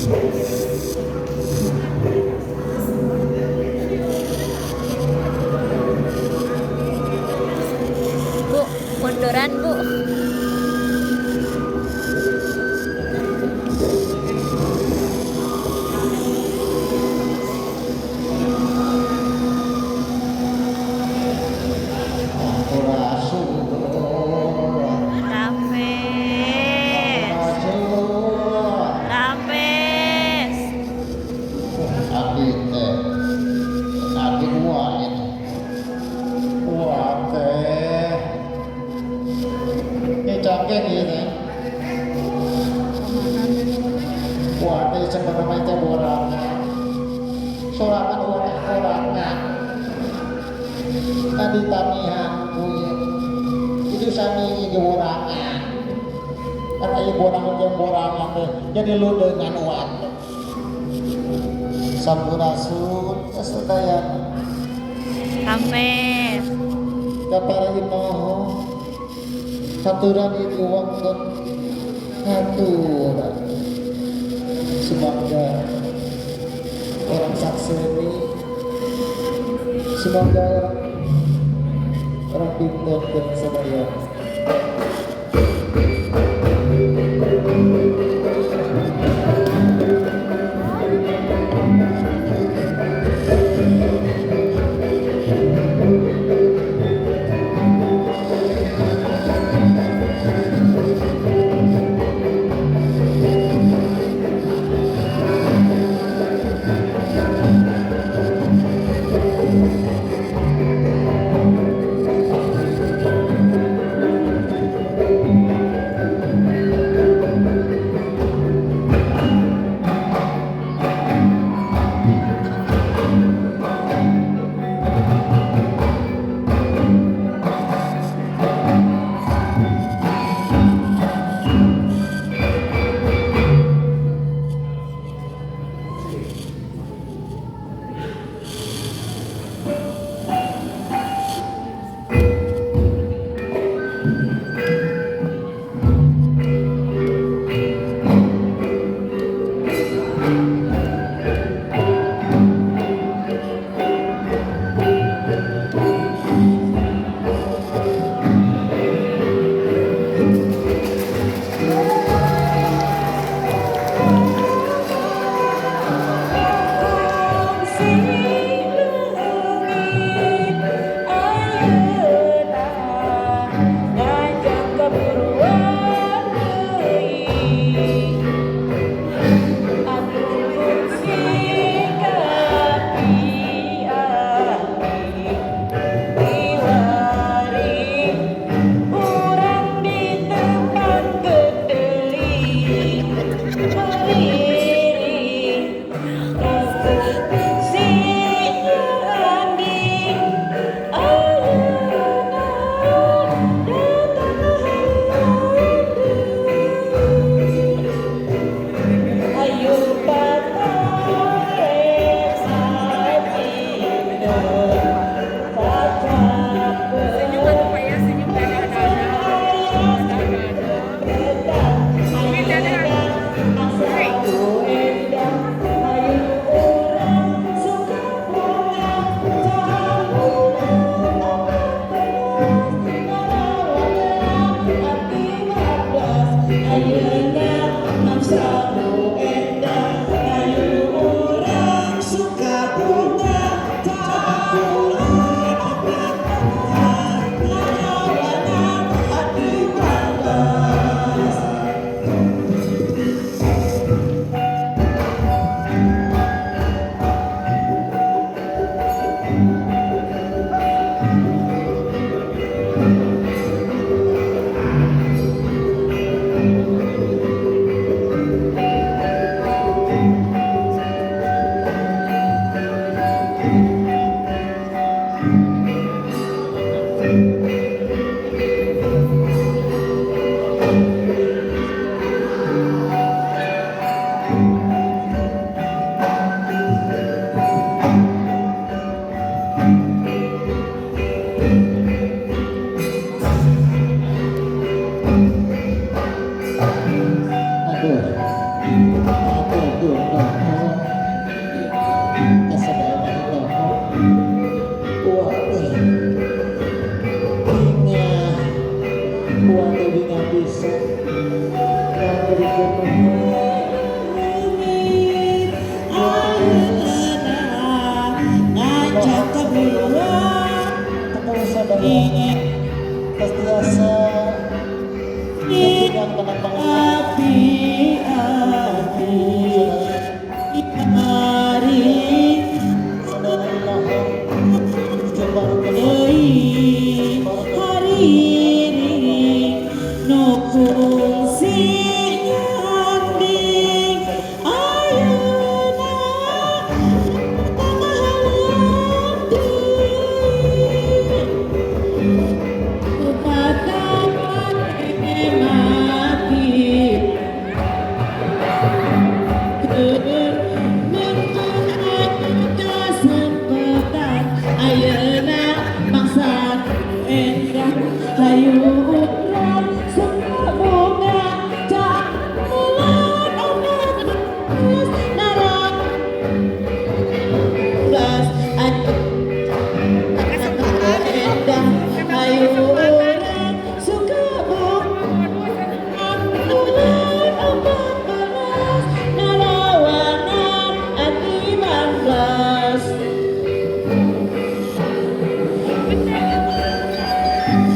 Bu, munduran, Bu. Sampurasun. Rampes. Sampurasun. Rampes. Abdi teh. Abdi uang itu. Uang teh. Ini cangkeng ieu teh. Uang teh sebenarnya teh borangan. Sorangan uang teh borangan. Tadi tamihan ku ieu. Itu sami ge borangan. Kan aya borangan jeung borangan teh. Jadi lu dengan uang teh. Sampurasun sadayana. Rampes. Kapara inoho haturan itu wonten haturan. Semoga orang sakseni, semoga orang pinter dan sadaya. Aku Hatur nuhun. Kasadayana nuhun. Uwa teh bingah, uwa teh bingah bisa ngaturkeun nuhun. Ngajak keluar. Ketemu sadaya tos tiasa nepungan kana panganan. Api api.